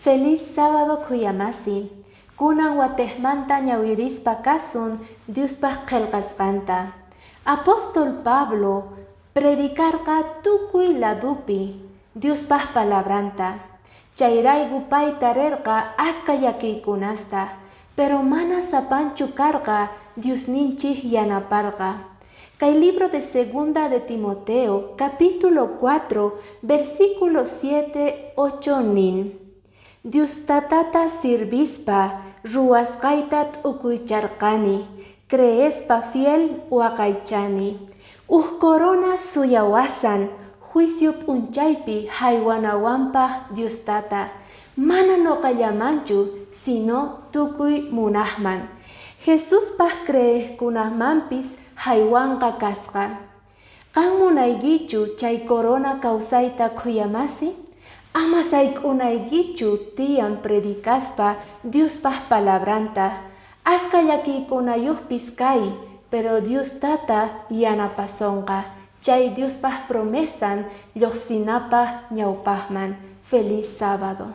Feliz sábado, khuyamasi. Kunan watejmanta ñawirispa kasun Diospaj qhelqasqanta. Apóstol Pablo predicarqa tukuy ladupi Diospaj palabranta. Chayrayku pay tarerqa aska llakiykunasta, pero mana sapanchu karqa, Diosninchik yanaparqa. Kay libro de Segunda de Timoteo, capítulo 4, versículo 7, 8 nin: Dios Tatata sirvispa ruwasqayta t'ukuycharqani, creespa fiel waqaychani. Uj corona suyawasan juicio p'unchaypi haywanawanpaq Dios Tata, mana noqallamanchu, sino tukuy munaqman. Jesuspaq creeqkunamanpis haywanqa kasqa. Qan munaykichu chay corona kawsayta, khuyamasi? Ama sayk'unaykichu tiyan predicaspa Diospaq palabranta. Aska llakiykunayuqpis kay, pero Dios Tata yanapasonqa. Chay Diospaq promesan lluqsinapaq ñawpaqman. Feliz sábado.